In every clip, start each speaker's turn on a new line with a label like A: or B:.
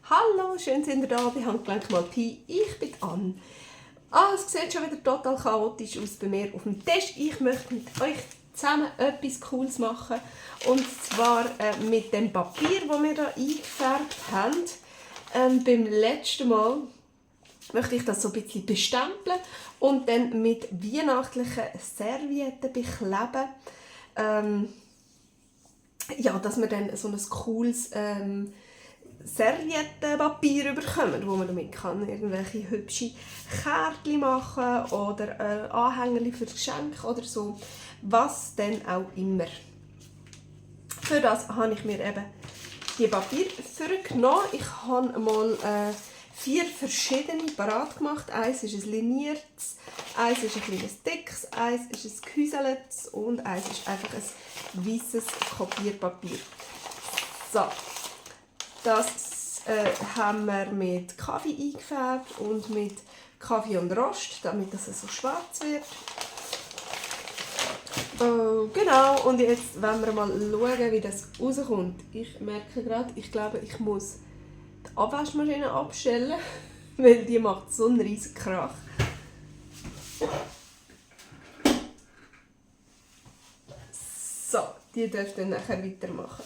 A: Hallo, schön sind ihr da bei Handgelenk mal Pi. Ich bin Anne. Es sieht schon wieder total chaotisch aus bei mir auf dem Tisch. Ich möchte mit euch zusammen etwas Cooles machen. Und zwar mit dem Papier, das wir hier eingefärbt haben. Beim letzten Mal möchte ich das so ein bisschen bestempeln und dann mit weihnachtlichen Servietten bekleben. Ja, dass wir dann so ein cooles Serviettenpapier bekommen, wo man damit kann irgendwelche hübsche Kärtchen machen oder Anhänger für Geschenke oder so, was denn auch immer. Für das habe ich mir eben die Papier vorgenommen. Ich habe mal 4 verschiedene parat gemacht. Eins ist ein liniertes, eins ist ein kleines dickes, eins ist ein gehäuseltes und eins ist einfach ein weißes Kopierpapier. So, das haben wir mit Kaffee eingefärbt und mit Kaffee und Rost, damit das so schwarz wird. Genau, und jetzt wollen wir mal schauen, wie das rauskommt. Ich merke gerade, ich glaube, ich muss die Abwaschmaschine abstellen, weil die macht so einen riesen Krach. So, die dürft dann nachher weitermachen.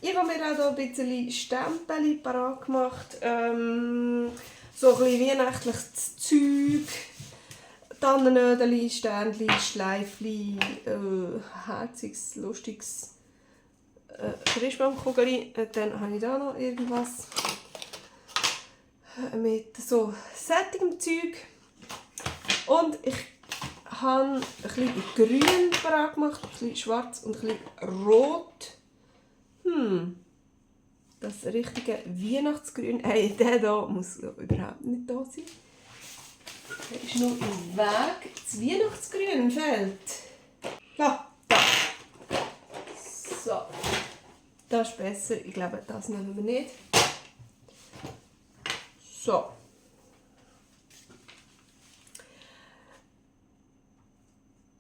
A: Ich habe mir auch hier ein bisschen Stempel parat gemacht, so ein bisschen weihnachtliches Zeug. Tannennödeli, Sternchen, Schleifli, herziges, lustiges Christbaumkugeli. Dann habe ich da noch irgendwas mit so sättigem Zeug. Und ich habe ein bisschen grün parat gemacht, ein bisschen schwarz und ein bisschen rot. Das richtige Weihnachtsgrün. Hey, der hier muss überhaupt nicht da sein. Der ist noch im Weg. Das Weihnachtsgrün fehlt. Ja, da. So. Das ist besser. Ich glaube, das nehmen wir nicht. So.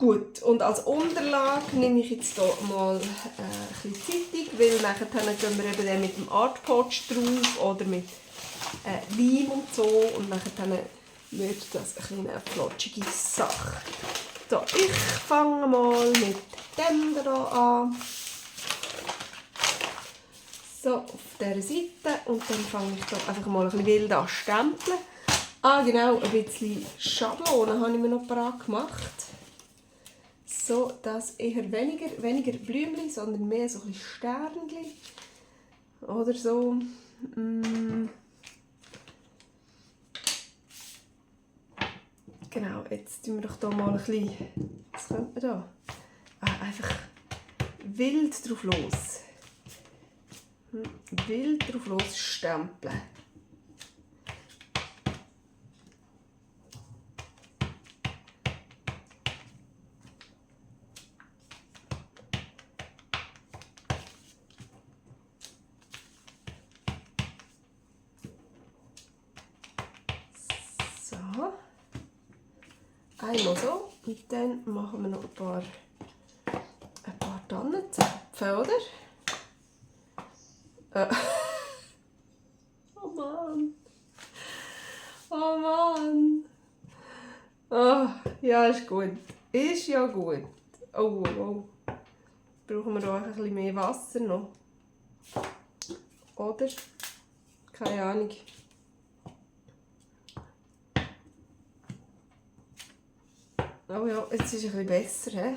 A: Gut, und als Unterlage nehme ich jetzt hier mal ein bisschen Zeitung, weil nachher gehen wir eben mit dem Artpotsch drauf oder mit Leim und so und nachher wird das eine flotschige Sache. So, ich fange mal mit dem hier an. So, auf dieser Seite und dann fange ich hier einfach mal ein bisschen wild an stempeln. Genau, ein bisschen Schablonen habe ich mir noch parat gemacht. So, das eher weniger Blümchen, sondern mehr so ein bisschen Sternchen. Oder so. Genau, jetzt tun wir doch hier mal ein bisschen. Was könnte man da? Einfach wild drauf los. Wild drauf los stempeln. Einmal so und dann machen wir noch ein paar Tannenzapfen, oder? Oh Mann! Oh Mann! Oh, ja, ist gut. Ist ja gut. Oh. Brauchen wir da ein bisschen mehr Wasser noch? Oder? Keine Ahnung. Oh ja, jetzt ist es ein bisschen besser, he?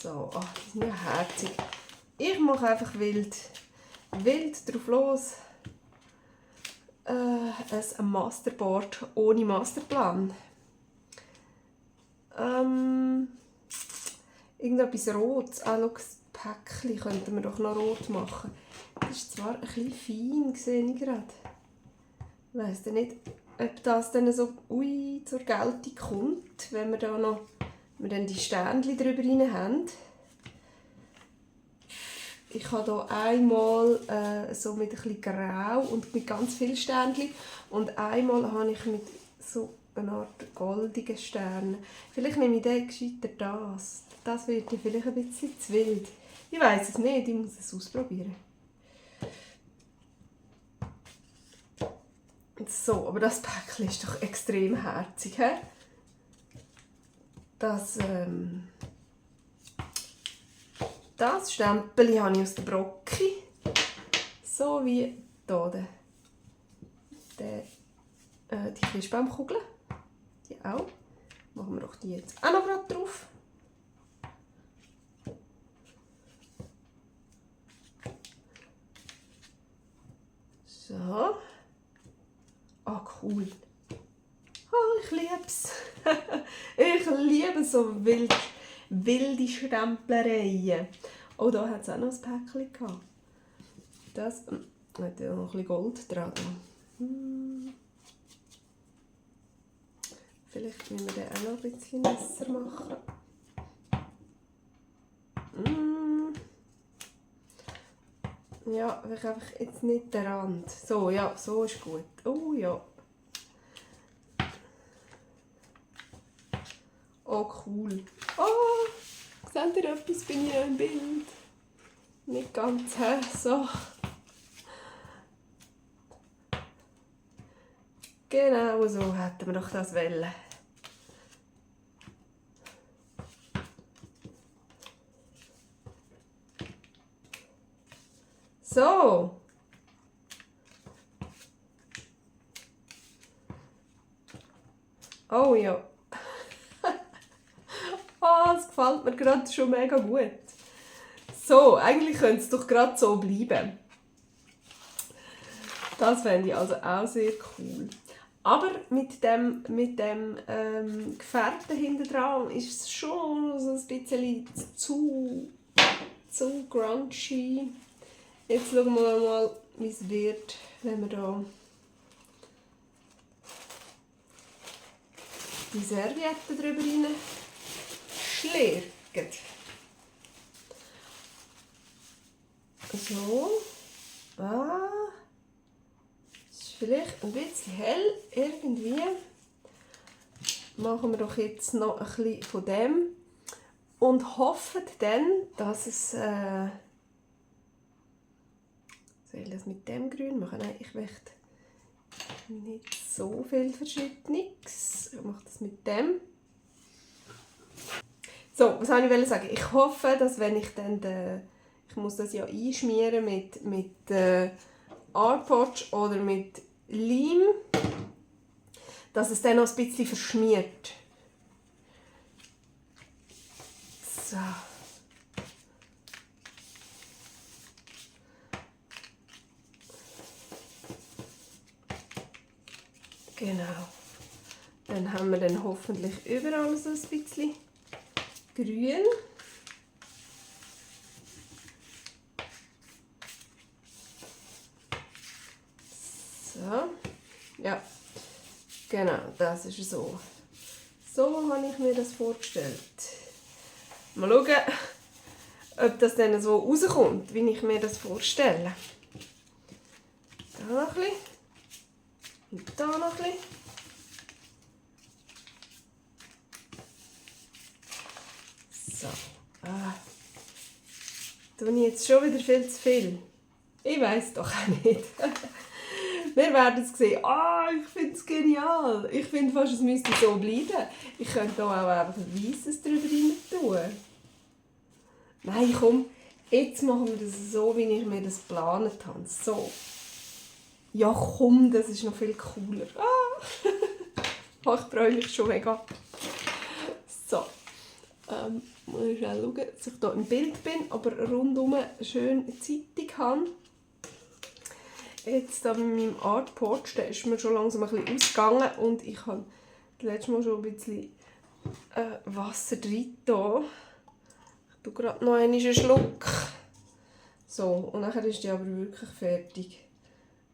A: So, die sind ja herzig. Ich mache einfach wild drauf los. Ein Masterboard ohne Masterplan. Irgendetwas Rotes. Schau, das Päckchen könnten wir doch noch rot machen. Das ist zwar ein bisschen fein, sehe ich gerade. Ich weiss nicht, ob das dann so zur Geltung kommt, wenn wir da noch dann die Sternchen drüber rein haben. Ich habe hier einmal so mit ein bisschen Grau und mit ganz vielen Sternchen und einmal habe ich mit so einer Art goldigen Stern. Vielleicht nehme ich den gescheiter das. Das wird ja vielleicht ein bisschen zu wild. Ich weiß es nicht, ich muss es ausprobieren. So, aber das Päckchen ist doch extrem herzig, he? Das Stempel habe ich aus der Brocki. So wie hier die Christbaumkugeln. Die auch. Machen wir doch die jetzt auch noch gerade drauf. So. Ah, cool. Oh, ich liebe es. Ich liebe so wilde Stemplereien. Oh, da hat es auch noch ein Päckchen gehabt. Das hat ja noch ein bisschen Gold dran. Vielleicht müssen wir den auch noch ein bisschen nasser machen. Ja, ich einfach jetzt nicht den Rand. So, ja, so ist gut. Oh ja. Oh, cool. Oh, seht ihr etwas? Bin ich noch im Bild? Nicht ganz, hä? So. Genau so hätten wir doch das wollen. So. Oh ja. Oh, es gefällt mir gerade schon mega gut. So, eigentlich könnte es doch gerade so bleiben. Das fände ich also auch sehr cool. Aber mit dem Gefährten hinten dran ist es schon so ein bisschen zu grungy. Jetzt schauen wir mal, wie es wird, wenn wir da die Serviette drüber rein schlirken. So. Ist vielleicht ein bisschen hell irgendwie. Machen wir doch jetzt noch ein bisschen von dem und hoffen dann, dass es soll ich das mit dem Grün machen? Nein, ich möchte nicht so viel Verschiedenes. Ich mache das mit dem. So, was wollte ich sagen? Ich hoffe, dass wenn ich dann ich muss das ja einschmieren mit Art-Potsch oder mit Leim, dass es dann noch ein bisschen verschmiert. So. Genau. Dann haben wir dann hoffentlich überall so ein bisschen grün. So. Ja. Genau, das ist so. So habe ich mir das vorgestellt. Mal schauen, ob das dann so rauskommt, wie ich mir das vorstelle. Da noch ein bisschen. Und da noch ein bisschen. So. Tue ich jetzt schon wieder viel zu viel? Ich weiß doch auch nicht. Wir werden es sehen. Ich finde es genial. Ich finde fast, es müsste so bleiben. Ich könnte hier auch einfach Weisses drüber rein tun. Nein, komm. Jetzt machen wir das so, wie ich mir das geplant habe. So. Ja, komm, das ist noch viel cooler. Ich freue mich schon mega. So. Muss ich schnell schauen, dass ich hier im Bild bin, aber rundum schön Zeitung habe. Jetzt da mit meinem Art-Potsch, der ist mir schon langsam ein bisschen ausgegangen und ich habe das letzte Mal schon ein bisschen Wasser drin da. Ich tue gerade noch einen Schluck. So, und nachher ist die aber wirklich fertig.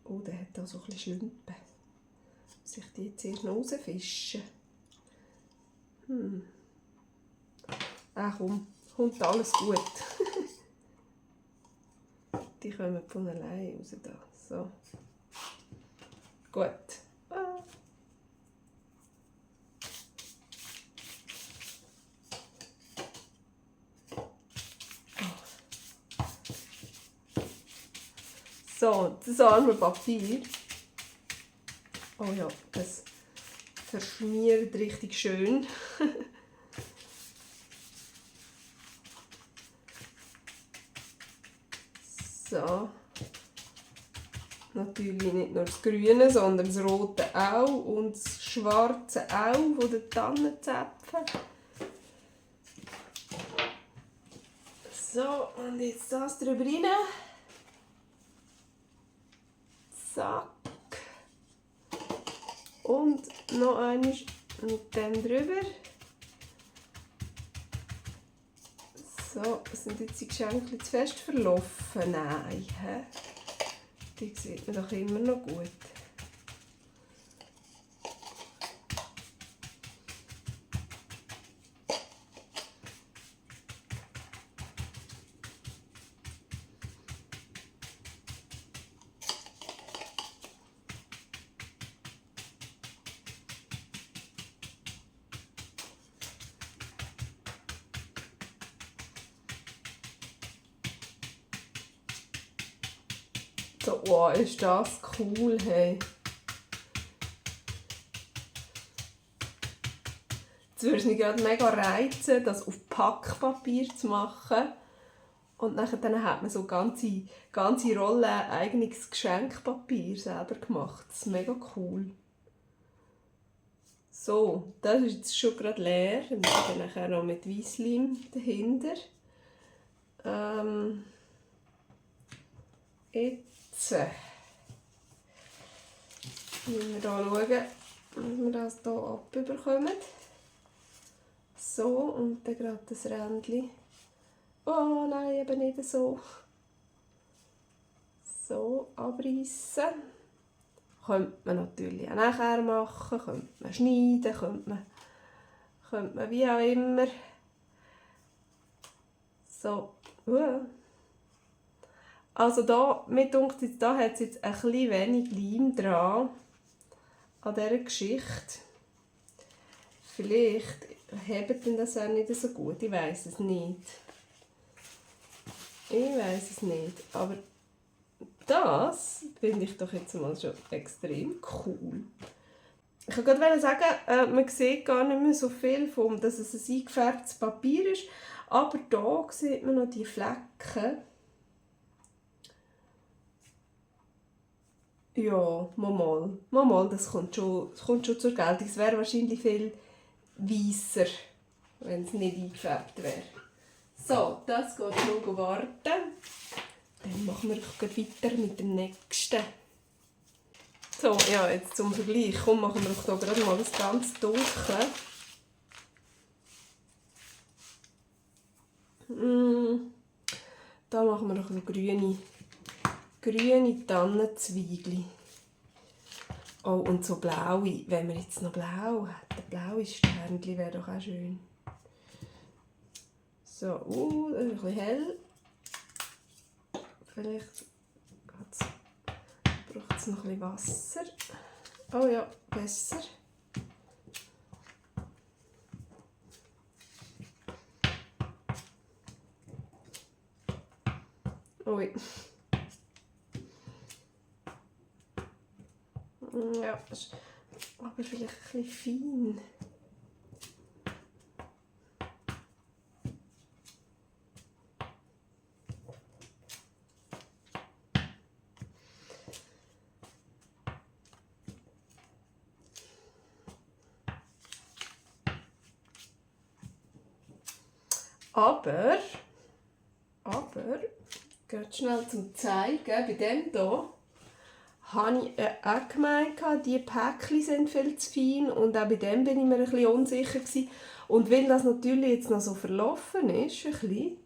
A: Oh, der hat da so ein bisschen Schlümpen. Muss ich die jetzt erst noch rausfischen? Komm, kommt alles gut. Die kommen von alleine raus da. So. Gut. So, das arme Papier. Oh ja, es verschmiert richtig schön. So. Natürlich nicht nur das Grüne, sondern das Rote auch und das Schwarze auch von den Tannenzäpfen. So, und jetzt das drüber rein. Zack. Und noch einmal mit dem drüber. So, sind jetzt die Geschenke zu fest verlaufen? Nein. He? Die sieht man doch immer noch gut. So, wow, ist das cool, hey. Jetzt würde es mich gerade mega reizen, das auf Packpapier zu machen. Und dann hat man so ganze Rollen eigenes Geschenkpapier selber gemacht. Das ist mega cool. So, das ist jetzt schon gerade leer. Und dann nachher noch mit Weissleim dahinter. Jetzt müssen wir hier schauen, dass wir das hier abbekommen. So, und dann gerade das Rändchen. Oh nein, eben nicht so. So, abreißen. Könnte man natürlich auch nachher machen, könnte man schneiden, könnte man wie auch immer. So, also da, mir denkt jetzt, da hat es jetzt ein bisschen wenig Leim dran an dieser Geschichte. Vielleicht hebt denn das auch nicht so gut, ich weiß es nicht. Aber das finde ich doch jetzt mal schon extrem cool. Ich wollte gerade sagen, man sieht gar nicht mehr so viel von, dass es ein eingefärbtes Papier ist, aber hier sieht man noch die Flecken. Ja, mal, das kommt schon zur Geltung. Es wäre wahrscheinlich viel weisser, wenn es nicht eingefärbt wäre. So, das geht noch warten. Dann machen wir gleich weiter mit dem nächsten. So, ja, jetzt zum Vergleich. Komm, machen wir doch gerade mal das ganz Dunkle. Da machen wir noch so grüne Tannenzweigli. Oh, und so blaue. Wenn wir jetzt noch blau hätten, blaue Sternchen wäre doch auch schön. So, das ist ein bisschen hell. Vielleicht braucht es noch ein bisschen Wasser. Oh ja, besser. Ui. Ja, aber vielleicht ein bisschen fein. Aber, geht schnell zum Zeigen, bei dem hier habe ich auch gemeint, die Päckchen sind viel zu fein und auch bei dem bin ich mir ein bisschen unsicher gewesen. Und weil das natürlich jetzt noch so verlaufen ist, ein bisschen,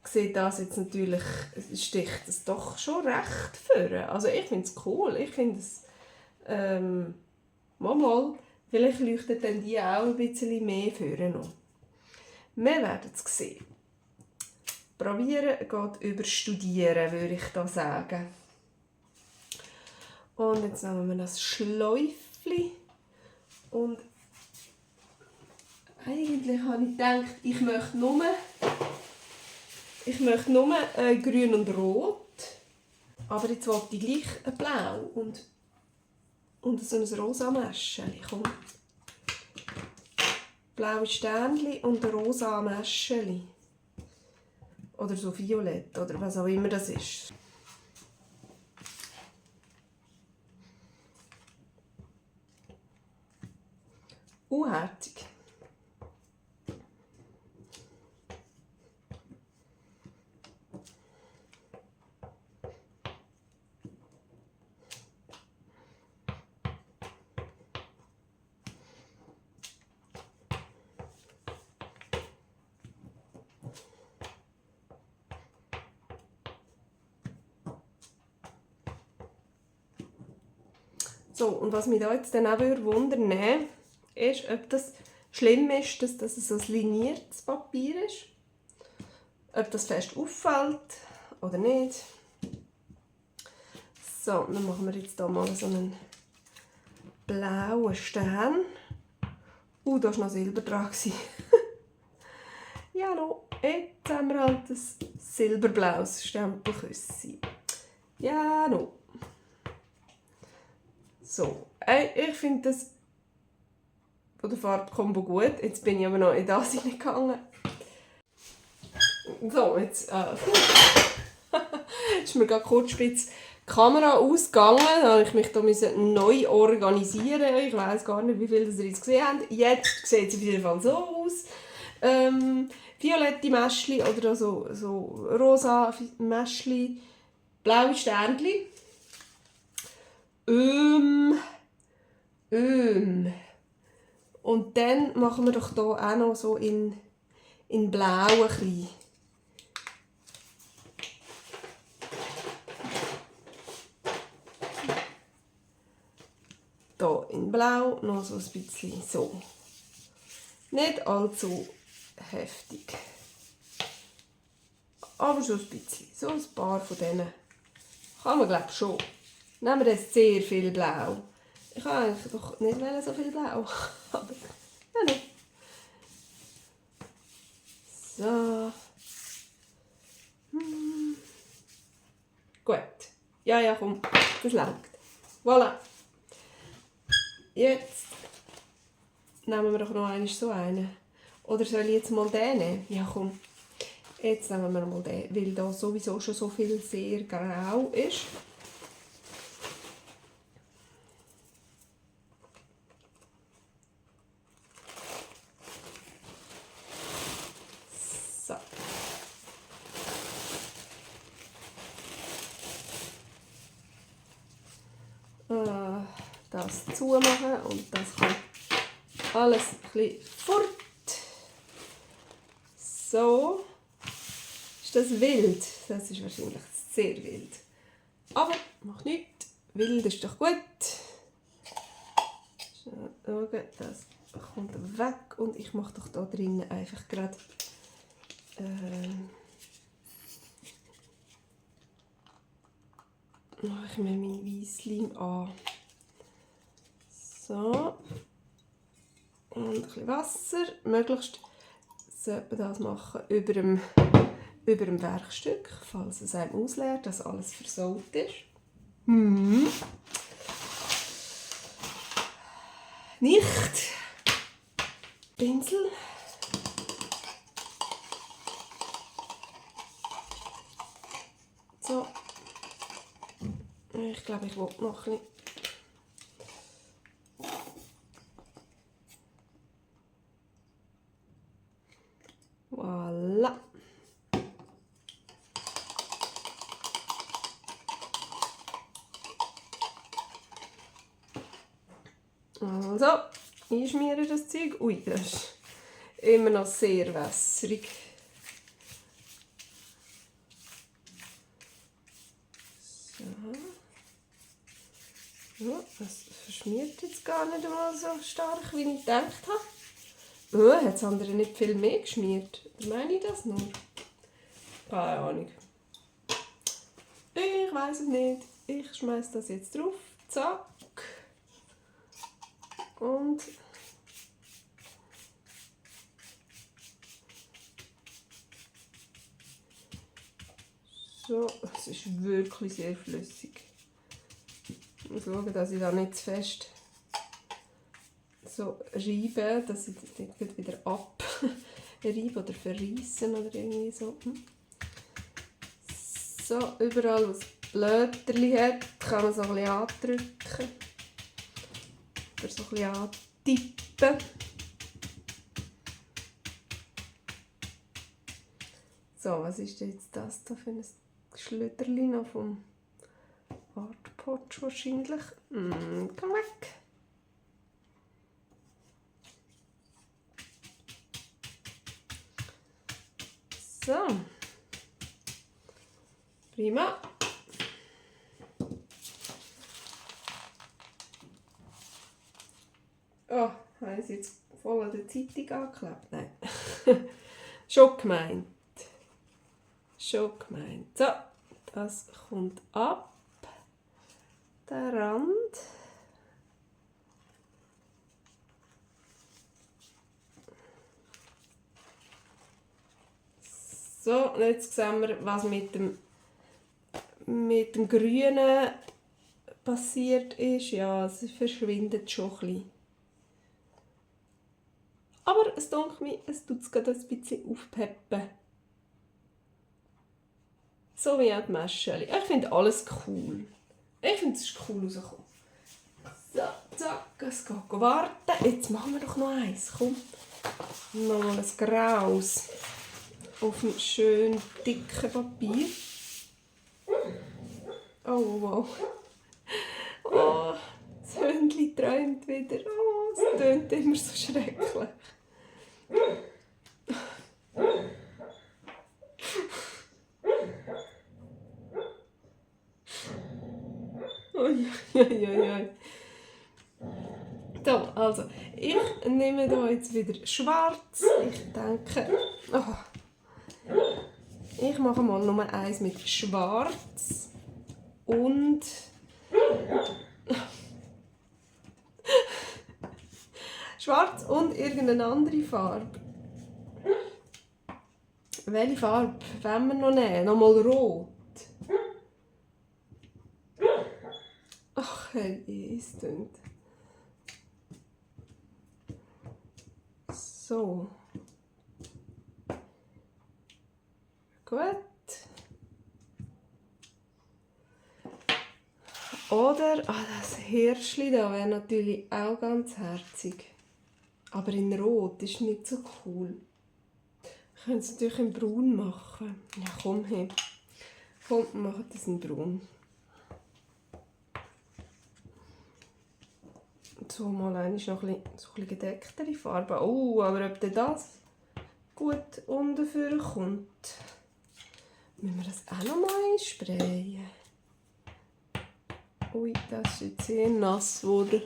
A: sieht das jetzt natürlich, sticht das doch schon recht vor. Also ich finde es cool, ich finde es, mal, vielleicht leuchtet dann die auch ein bisschen mehr vor noch. Wir werden es sehen. Probieren geht über Studieren, würde ich da sagen. Und jetzt nehmen wir das Schläufchen. Und eigentlich habe ich gedacht, ich möchte nur grün und rot. Aber jetzt wollte ich gleich ein Blau und so ein rosa Mäschchen. Komm. Blaue Sternchen und ein rosa Mäschchen. Oder so violett oder was auch immer das ist. Herzig. So, und was mich da jetzt dann auch wundern würde, ist, ob das schlimm ist, dass das so ein liniertes Papier ist. Ob das fest auffällt oder nicht. So, dann machen wir jetzt hier mal so einen blauen Stern. Da war noch Silber dran. Ja, no, jetzt haben wir halt ein silberblaues Stempelküsschen. Ja, no. So, ich finde das von der Farbkombo gut. Jetzt bin ich aber noch in das hineingegangen. So, jetzt ist mir gerade kurz die Kamera ausgegangen. Da musste ich mich hier neu organisieren. Ich weiss gar nicht, wie viel das ihr jetzt gesehen habt. Jetzt sieht es auf jeden Fall so aus. Violette Mäschli oder so rosa Mäschli, blaue Sternchen. Und dann machen wir doch hier auch noch so in blau ein bisschen. Hier in blau noch so ein bisschen so. Nicht allzu heftig. Aber so ein bisschen. So ein paar von denen. Kann man glaube ich schon. Nehmen wir jetzt sehr viel blau. Ich wollte eigentlich doch nicht so viel blau. Aber ja nicht. So. Gut. Ja, komm. Das langt. Voilà. Jetzt nehmen wir doch noch einmal so einen. Oder soll ich jetzt mal den nehmen? Ja, komm. Jetzt nehmen wir mal den, weil da sowieso schon so viel sehr grau ist. So. Das zumachen und das kann alles ein bisschen fort. So. Ist das wild? Das ist wahrscheinlich sehr wild. Aber macht nichts. Wild ist doch gut. Schauen, das kommt weg und ich mache doch da drinnen einfach gerade mache ich mir mein Weisslein an. So. Und ein bisschen Wasser. Möglichst sollte man das machen über dem Werkstück, falls es einem ausleert, dass alles versaut ist. Nicht. Pinsel. So. Ich glaube, ich will noch ein bisschen. Voilà. Also, einschmieren das Zeug. Ui, das ist immer noch sehr wässrig. So. Ja, das verschmiert jetzt gar nicht einmal so stark, wie ich gedacht habe. Hat das andere nicht viel mehr geschmiert? Oder meine ich das nur? Keine Ahnung. Ich weiß es nicht. Ich schmeiße das jetzt drauf. Zack. Und So, es ist wirklich sehr flüssig. Ich muss schauen, dass ich da nicht zu fest so reibe, dass ich das nicht wieder abreibe oder verreissen oder irgendwie so. So, überall, was Blätterchen hat, kann man so ein bisschen andrücken. Oder so ein bisschen antippen. So, was ist denn jetzt das da für ein Schlüterchen noch vom Artpotsch wahrscheinlich? Komm weg! So. Prima. Oh, habe ich jetzt voll an der Zeitung angeklebt? Nein. Schon gemeint. Schon gemeint. So, das kommt ab. Der Rand. So, und jetzt sehen wir, was mit dem Grünen passiert ist. Ja, es verschwindet schon ein bisschen. Aber es denkt mir, es tut es gerade ein bisschen aufpeppen. So wie auch die Mäscheli. Ich finde alles cool. Ich finde, es ist cool rausgekommen. So, zack, es geht warten. Jetzt machen wir doch noch eins. Komm, noch mal ein graues. Auf einem schön dicken Papier. Oh, wow. Oh, das Hündchen träumt wieder. Oh, es tönt immer so schrecklich. Ui. So, also, ich nehme hier jetzt wieder schwarz. Ich denke, ich mache mal Nummer 1 mit schwarz und schwarz und irgendeine andere Farbe. Welche Farbe wollen wir noch nehmen? Nochmal rot. Ach, hey, es tönt. So. Gut. Oder, das Hirschli da wäre natürlich auch ganz herzig. Aber in Rot ist nicht so cool. Ich könnte es natürlich in Braun machen. Ja, komm her. Komm, wir machen das in Braun. So, mal noch ein bisschen gedecktere Farbe. Oh, aber ob denn das gut unten kommt, müssen wir das auch noch mal einsprayen. Ui, das ist jetzt sehr nass geworden.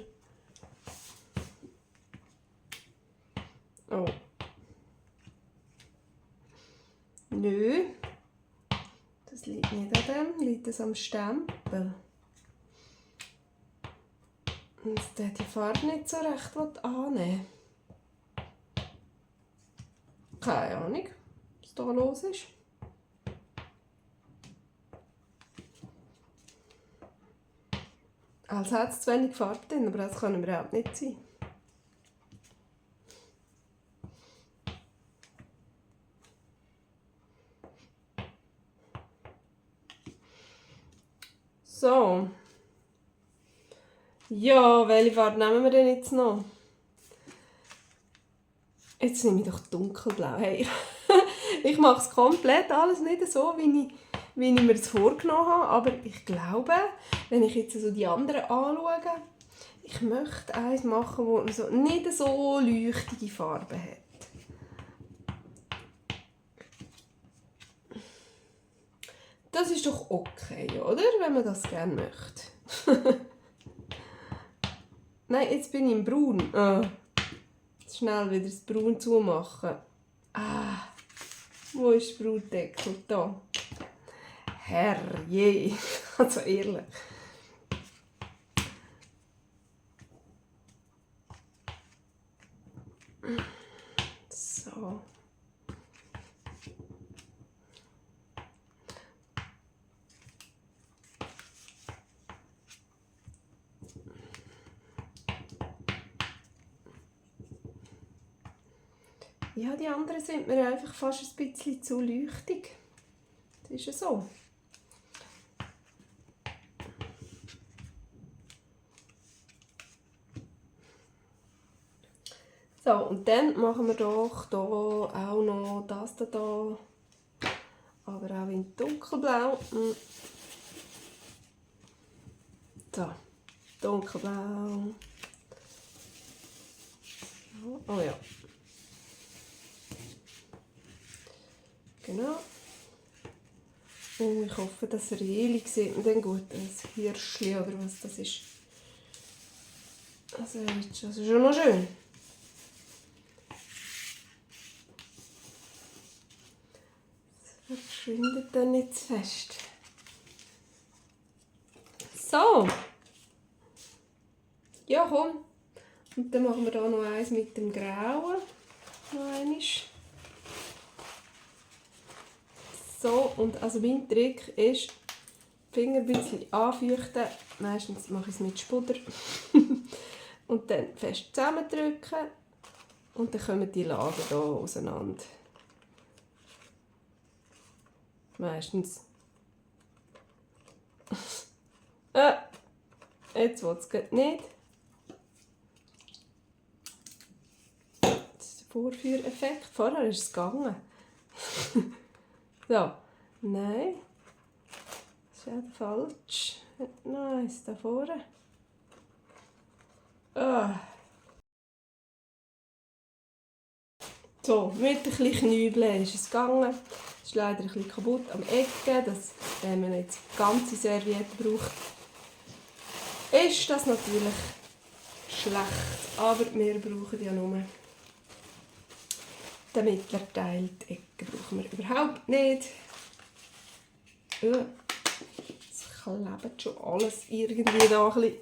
A: Oh. Nö. Das liegt nicht an dem, liegt es am Stempel. Und der die Farbe nicht so recht annehmen. Keine Ahnung, was da los ist. Als hat es zu wenig Farbe drin, aber das kann überhaupt nicht sein. So. Ja, welche Farbe nehmen wir denn jetzt noch? Jetzt nehme ich doch dunkelblau. Hey. Ich mache es komplett alles nicht so, wie ich mir das vorgenommen habe. Aber ich glaube, wenn ich jetzt so die anderen anschaue, ich möchte eins machen, das so nicht so leuchtige Farben hat. Das ist doch okay, oder? Wenn man das gerne möchte. Nein, jetzt bin ich im Braun. Schnell wieder das Braun zumachen. Wo ist der Braundeckel? Da. Herrje. Also ehrlich. So. Ja, die anderen sind mir einfach fast ein bisschen zu leuchtig. Das ist ja so. So, und dann machen wir doch hier auch noch das hier, aber auch in dunkelblau. So, dunkelblau. Oh ja. Genau. Und ich hoffe, das Rehli sieht man dann gut. Das Hirschli oder was das ist. Also, das ist schon noch schön. Das verschwindet dann nicht zu fest. So. Ja, komm. Und dann machen wir hier noch eins mit dem Grauen. Noch eines. So, und also mein Trick ist, die Finger ein bisschen anfeuchten. Meistens mache ich es mit Spuder. Und dann fest zusammendrücken. Und dann kommen die Lagen hier auseinander. Meistens. Jetzt will es nicht. Das ist der Vorführeffekt. Vorher ist es gegangen. So. Nein. Das ist ja falsch. Nein, ist da vorne. So, mit ein bisschen Knübeln ist es gegangen. Es ist leider ein bisschen kaputt am Ecken. Wenn man jetzt ganze Serviette braucht, ist das natürlich schlecht. Aber wir brauchen ja nur den mittleren Teil. Die Ecke brauchen wir überhaupt nicht. Es klebt schon alles irgendwie da ein bisschen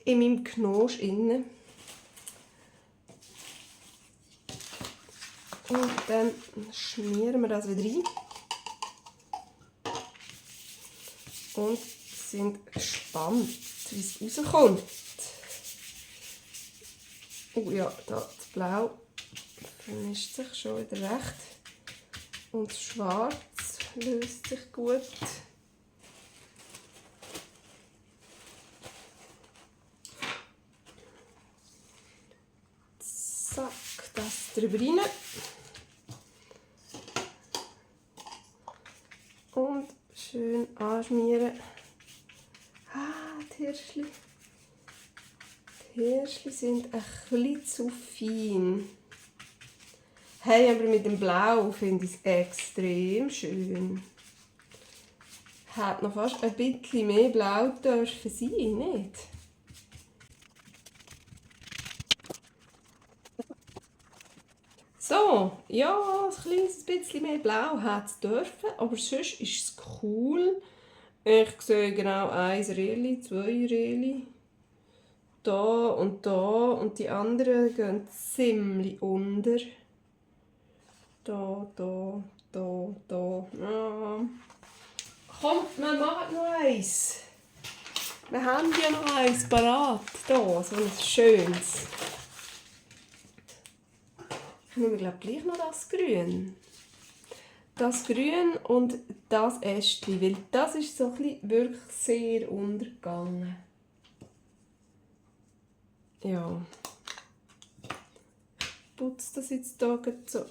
A: in meinem Knosch inne. Und dann schmieren wir das wieder rein. Und sind gespannt, wie es rauskommt. Oh ja, das Blau vermischt sich schon wieder recht. Und das Schwarz löst sich gut. Zack, das drüber rein. Und schön anschmieren. Die Hirschli. Die Hirschli sind ein bisschen zu fein. Hey, aber mit dem Blau finde ich es extrem schön. Hat noch fast ein bisschen mehr Blau dürfen sein, nicht? So, ja, ein kleines bisschen mehr Blau hat es dürfen, aber sonst ist es cool. Ich sehe genau 1 Rähli, 2 Rähli. Da und die anderen gehen ziemlich unter. Da. Ja. Kommt, wir machen noch eins. Wir haben ja noch eins parat. Da, so ein schönes. Ich nehme, glaube gleich noch das Grün. Das Grün und das Ästchen, weil das ist so ein bisschen wirklich sehr untergegangen. Ja. Ich putze das jetzt hier so.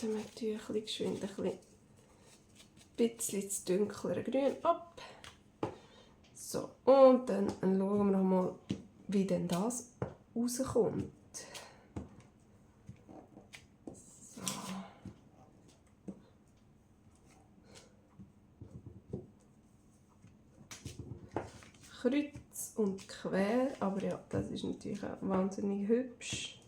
A: Dann tue ich geschwind ein bisschen das dunklere Grün ab. So, und dann schauen wir noch mal, wie denn das rauskommt. So. Kreuz und quer, aber ja, das ist natürlich auch wahnsinnig hübsch.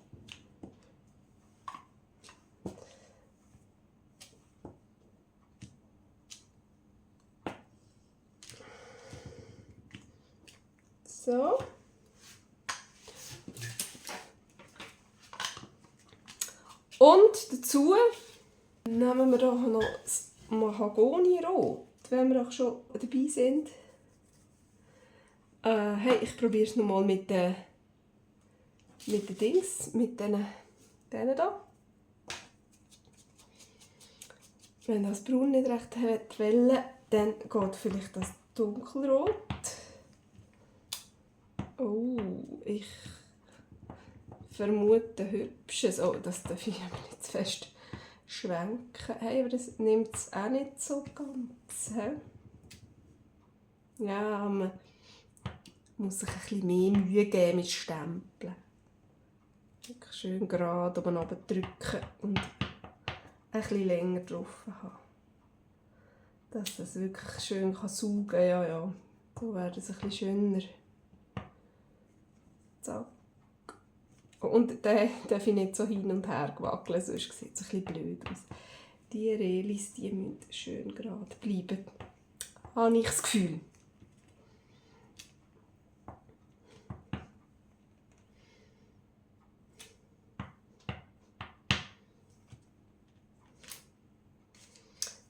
A: So. Und dazu nehmen wir doch noch das Mahagoni-Rot, wenn wir auch schon dabei sind. Hey, ich probiere es nochmal mit den Dings, mit denen da. Wenn das Braun nicht recht will, dann geht vielleicht das Dunkelrot. Oh, ich vermute hübsches. Oh, das darf ich aber nicht zu fest schwenken. Hey, aber das nimmt es auch nicht so ganz. He? Ja, man muss sich ein bisschen mehr Mühe geben mit Stempeln. Wirklich schön gerade oben drücken und ein bisschen länger drauf haben. Dass es wirklich schön saugen kann. Ja. So wird es ein bisschen schöner. Zack. Und den darf ich nicht so hin und her wackeln, sonst sieht es ein bisschen blöd aus. Die Relis, die müssen schön gerade bleiben. Habe ich das Gefühl.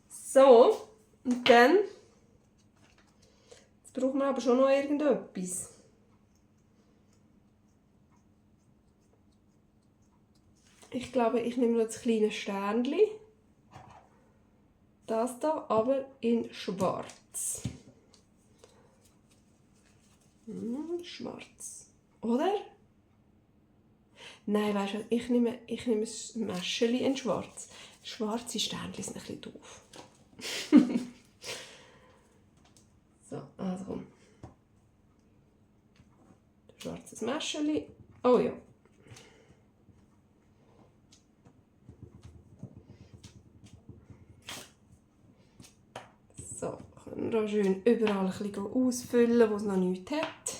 A: So, und dann jetzt brauchen wir aber schon noch irgendetwas. Ich glaube, ich nehme noch das kleine Sternchen. Das da, aber in schwarz. Schwarz. Oder? Nein, weißt du, ich nehme das Mäschchen in schwarz. Schwarze Sternchen sind ein bisschen doof. So, also komm. Schwarzes Mäschchen. Oh ja. So, können wir schön überall ein bisschen ausfüllen, wo es noch nichts hat.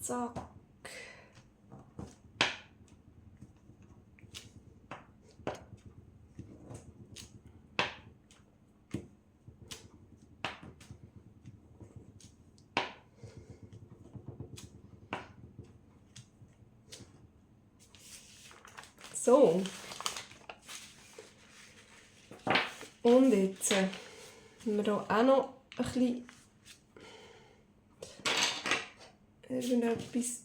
A: Zack. So. Und jetzt haben wir hier auch noch ein bisschen irgendetwas.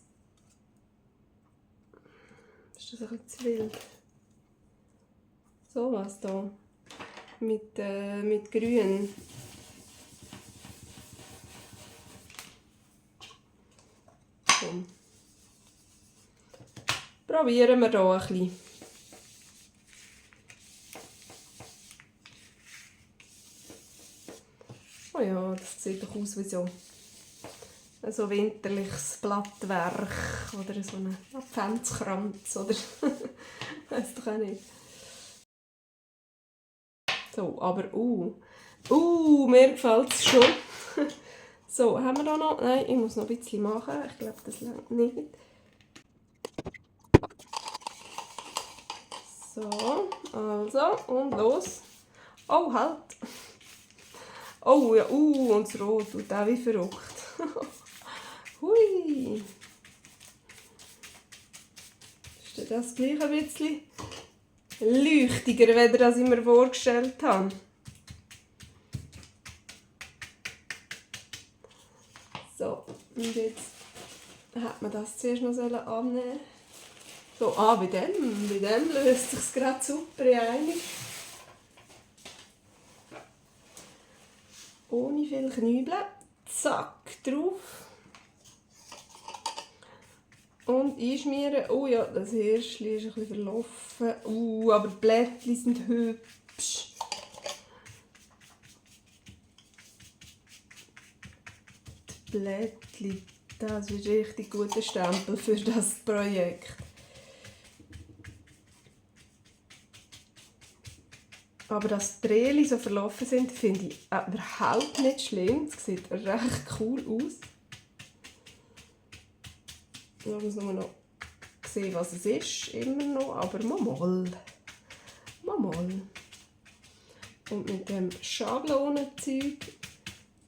A: Ist das ein bisschen zu wild? So was hier. Mit Grün. Komm. Probieren wir hier ein bisschen. Oh ja, das sieht doch aus wie so ein winterliches Blattwerk oder so ein Adventskranz oder weiss doch auch nicht. So, aber mir gefällt es schon. So, haben wir da noch? Nein, ich muss noch ein bisschen machen. Ich glaube, das reicht nicht. So, also, und los. Oh, halt. Oh ja, und das Rot tut auch wie verrückt. Hui. Ist das gleich ein bisschen leuchtiger, als ich mir vorgestellt habe? So, und jetzt hat man das zuerst noch annehmen. So, bei dem löst sich gerade super einig. Ohne viel Knübeln. Zack, drauf. Und einschmieren. Oh ja, das Hirschli ist ein bisschen verlaufen. Aber die Blättchen sind hübsch. Die Blättchen, das ist ein richtig guter Stempel für das Projekt. Aber dass die Drehchen so verlaufen sind, finde ich überhaupt nicht schlimm. Es sieht recht cool aus. Ich muss nur noch sehen, was es ist. Immer noch, aber mal. Und mit dem Schablonenzeug.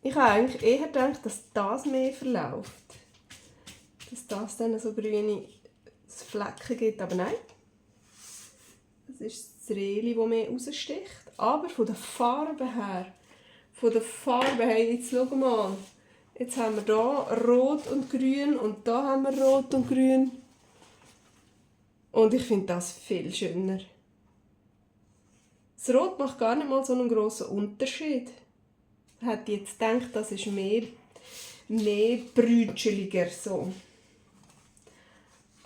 A: Ich habe eigentlich eher gedacht, dass das mehr verläuft. Dass das dann so grüne Flecken gibt, aber nein. Das ist das Rehli, das mehr raussticht. Aber von der Farbe her, jetzt schau mal an. Jetzt haben wir hier Rot und Grün und da haben wir Rot und Grün. Und ich finde das viel schöner. Das Rot macht gar nicht mal so einen grossen Unterschied. Ich hätte jetzt gedacht, das ist mehr brütscheliger so.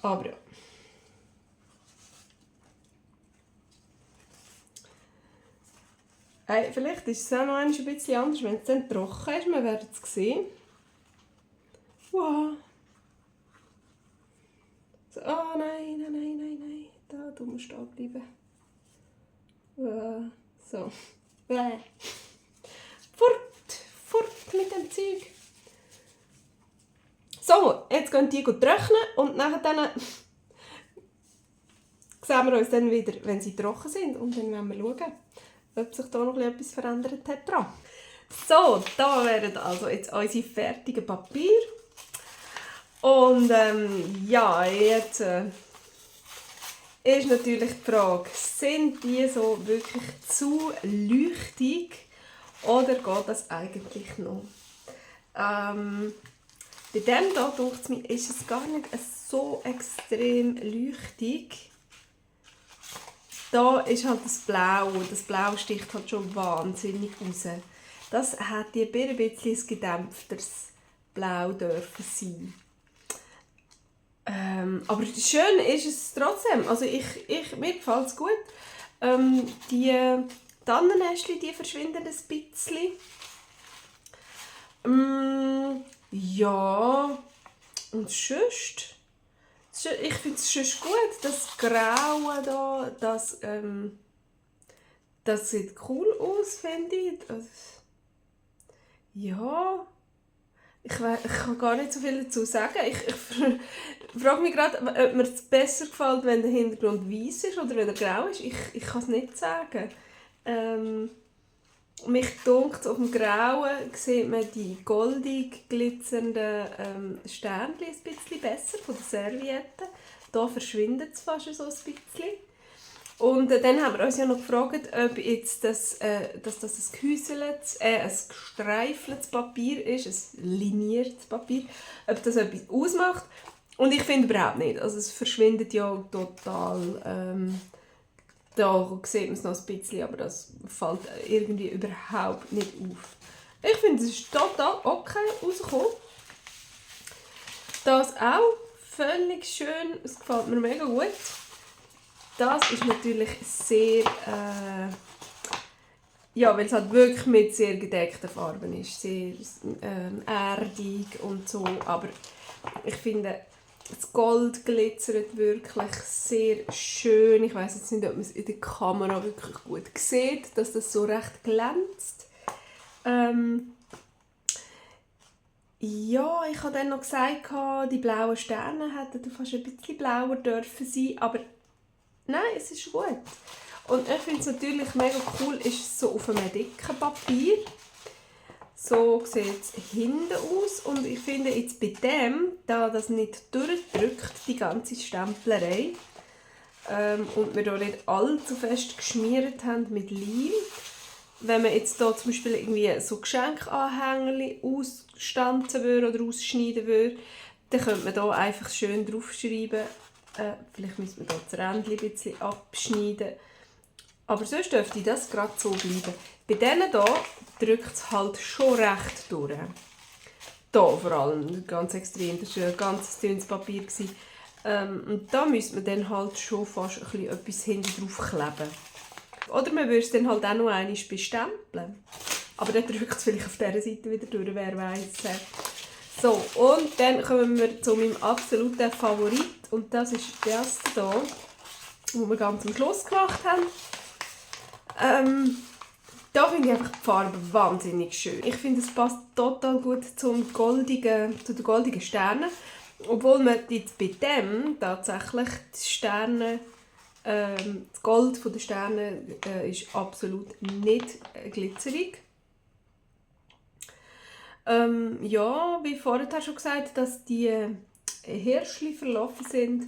A: Aber ja. Vielleicht ist es auch noch ein bisschen anders, wenn es dann trocken ist. Wir werden es sehen. Wow. So, oh nein. Da musst du stehen bleiben. So. Fort mit dem Zeug. So, jetzt gehen die gut trocknen und nachher dann sehen wir uns dann wieder, wenn sie trocken sind. Und dann werden wir schauen, ob sich da noch etwas verändert hat dran. So, da wären also jetzt unsere fertigen Papiere. Und ja, jetzt ist natürlich die Frage, sind die so wirklich zu leuchtig oder geht das eigentlich noch? Bei dem hier, denke ich mir, ist es gar nicht so extrem leuchtig. Da ist halt das Blau. Das Blau sticht halt schon wahnsinnig raus. Das hätte ein bisschen ein gedämpfteres Blau dürfen sein. Aber schön ist es trotzdem. Also mir gefällt es gut. Die Tannennestchen, die verschwinden ein bisschen. Ja, und sonst, ich finde es sonst gut, das Graue da, das sieht cool aus, finde ich. Ja, ich kann gar nicht so viel dazu sagen. Ich frage mich gerade, ob mir es besser gefällt, wenn der Hintergrund weiß ist oder wenn er grau ist. Ich kann es nicht sagen. Mich dunkt, auf dem Grauen sieht man die goldig glitzernden Sternchen ein bisschen besser von der Serviette. Hier verschwindet es fast so ein bisschen. Und dann haben wir uns ja noch gefragt, ob jetzt dass das ein gestreifeltes Papier ist, ein liniertes Papier, ob das etwas ausmacht. Und ich finde überhaupt nicht. Also es verschwindet ja total. Da sieht man es noch ein bisschen, aber das fällt irgendwie überhaupt nicht auf. Ich finde, es ist total okay rausgekommen. Das auch völlig schön, es gefällt mir mega gut. Das ist natürlich sehr, ja, weil es halt wirklich mit sehr gedeckten Farben ist, sehr erdig und so, aber ich finde, das Gold glitzert wirklich sehr schön. Ich weiß jetzt nicht, ob man es in der Kamera wirklich gut sieht, dass das so recht glänzt. Ja, ich habe dann noch gesagt, die blauen Sterne hätten fast ein bisschen blauer dürfen sein, aber nein, es ist gut. Und ich finde es natürlich mega cool, ist es so auf einem dicken Papier. So sieht es hinten aus und ich finde jetzt bei dem, da das nicht durchdrückt, die ganze Stemplerei, und wir hier nicht allzu fest geschmiert haben mit Leim, wenn man jetzt hier zum Beispiel irgendwie so Geschenkanhänger ausstanzen würde oder ausschneiden würde, dann könnte man hier einfach schön draufschreiben. Vielleicht müsste man hier das Rändchen ein bisschen abschneiden. Aber sonst dürfte das gerade so bleiben. Bei denen hier drückt es halt schon recht durch. Hier vor allem, ganz extrem. Das war ein ganz dünnes Papier. Und da müsste man dann halt schon fast etwas hinten drauf kleben. Oder man würde es dann halt auch noch einmal bestempeln. Aber dann drückt es vielleicht auf dieser Seite wieder durch, wer weiß. So, und dann kommen wir zu meinem absoluten Favorit. Und das ist das hier, was wir ganz am Schluss gemacht haben. Da finde ich einfach die Farbe wahnsinnig schön. Ich finde, es passt total gut zu den goldigen Sternen. Obwohl man jetzt bei dem tatsächlich die Sterne, das Gold der Sterne ist absolut nicht glitzerig. Ja, wie vorher schon gesagt, dass die Hirschli verlaufen sind,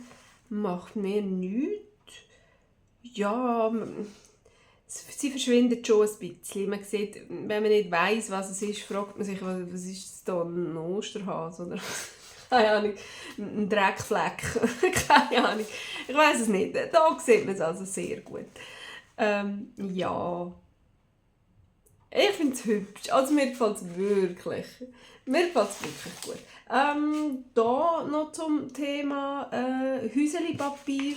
A: macht mir nichts. Ja, sie verschwindet schon ein bisschen. Man sieht, wenn man nicht weiss, was es ist, fragt man sich, was ist es da, ein Osterhase oder keine Ahnung, ein Dreckfleck, keine Ahnung. Ich weiss es nicht. Da sieht man es also sehr gut. Ja. Ich finde es hübsch. Also mir gefällt es wirklich. Mir gefällt es wirklich gut. Da noch zum Thema Häuselipapier.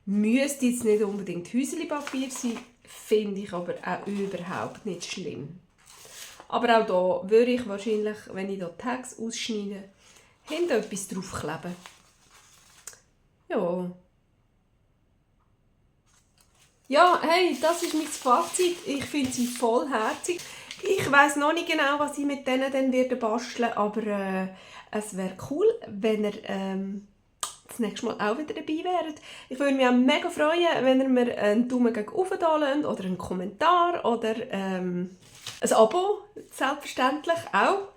A: Müsste jetzt nicht unbedingt Häuselipapier sein, finde ich aber auch überhaupt nicht schlimm. Aber auch da würde ich wahrscheinlich, wenn ich hier Tags ausschneide, hinten etwas draufkleben. Ja. Ja, hey, das ist mein Fazit. Ich finde sie vollherzig. Ich weiss noch nicht genau, was ich mit denen dann basteln werde, aber es wäre cool, wenn ihr das nächste Mal auch wieder dabei wäret. Ich würde mich auch mega freuen, wenn ihr mir einen Daumen gegen oben da lasst oder einen Kommentar oder ein Abo, selbstverständlich auch.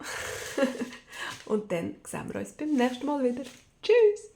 A: Und dann sehen wir uns beim nächsten Mal wieder. Tschüss!